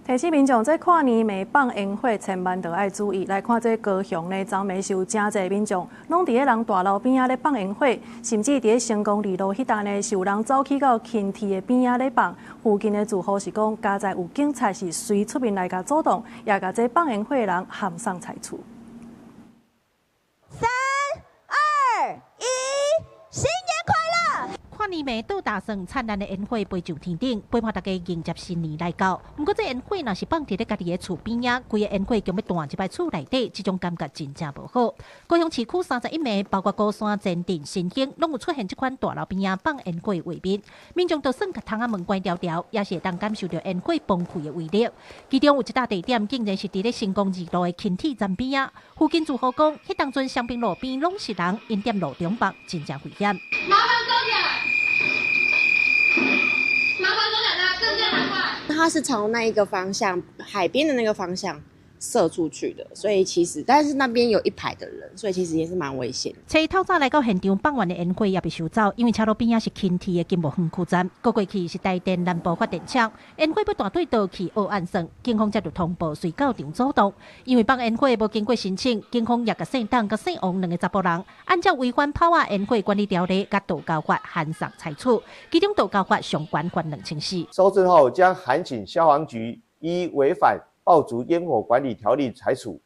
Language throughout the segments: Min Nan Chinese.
提醒民眾，這跨年暝放煙火，千萬著愛注意。來看這高雄呢，昨暝是有誠濟民眾，攏佇咧人大樓邊仔咧放煙火，甚至佇咧成功二路彼搭呢，是有人走去到輕鐵的邊仔咧放。附近的住戶是講，佳哉有警察是隨出面來共阻擋，也共這放煙火的人函送裁處。三二一，新年快樂！跨年暝倒大算燦爛的煙火飛上天頂，陪伴大家迎接新年來到。毋過這煙火若是放佇咧家己的厝邊仔，規个煙火強欲彈入來厝內底，這種感覺真正無好。高雄市區31暝，包括鼓山、前鎮、新興，攏有出現這款大樓邊仔放煙火的畫面。民眾就算共窗仔門關牢牢，也是會當感受著煙火崩開的威力。其中有一搭地點，竟然是佇咧成功二路的輕鐵站邊仔。附近住戶講，彼當陣雙爿路邊攏是人，𪜶踮路中放，真正危險。麻煩收起來！麻煩收起來，證件拿過來。它是朝那一個方向，海邊的那個方向射出去的，所以其實，但是那邊有一排的人，所以其實也是蠻危險。初一透早來到現場放完的煙火也被收走，因為車路邊仔是輕鐵的金木園區站，閣過去是台電南部發電廠，煙火欲彈對佗去烏按算，警方接著通報隨到場阻擋。因為放煙火無經過申請，警方也共姓董佮姓王兩个查埔人，按照違反炮仔煙火管理條例佮道交法函送裁處，其中道交法上懸罰2400。搜證後將函請消防局依違反爆竹煙火管理條例裁處，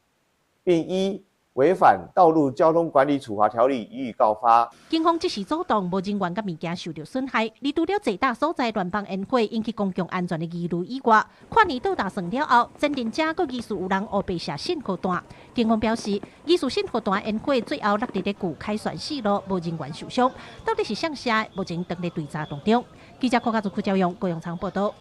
並依違反道路交通管理處罰條例予以告發。警方即時阻擋，無人員佮物件受著損害。而除了坐大所在亂放煙火引起公共安全的疑慮以外，跨年倒大算了後，前鎮遮閣疑似有人烏白射信號彈。警方表示，疑似信號彈煙火最後落佇咧舊凱旋四路，無人員受傷。到底是誰射的？目前正佇咧追查當中。記者郭家祖、柯教勇、高永昌報道。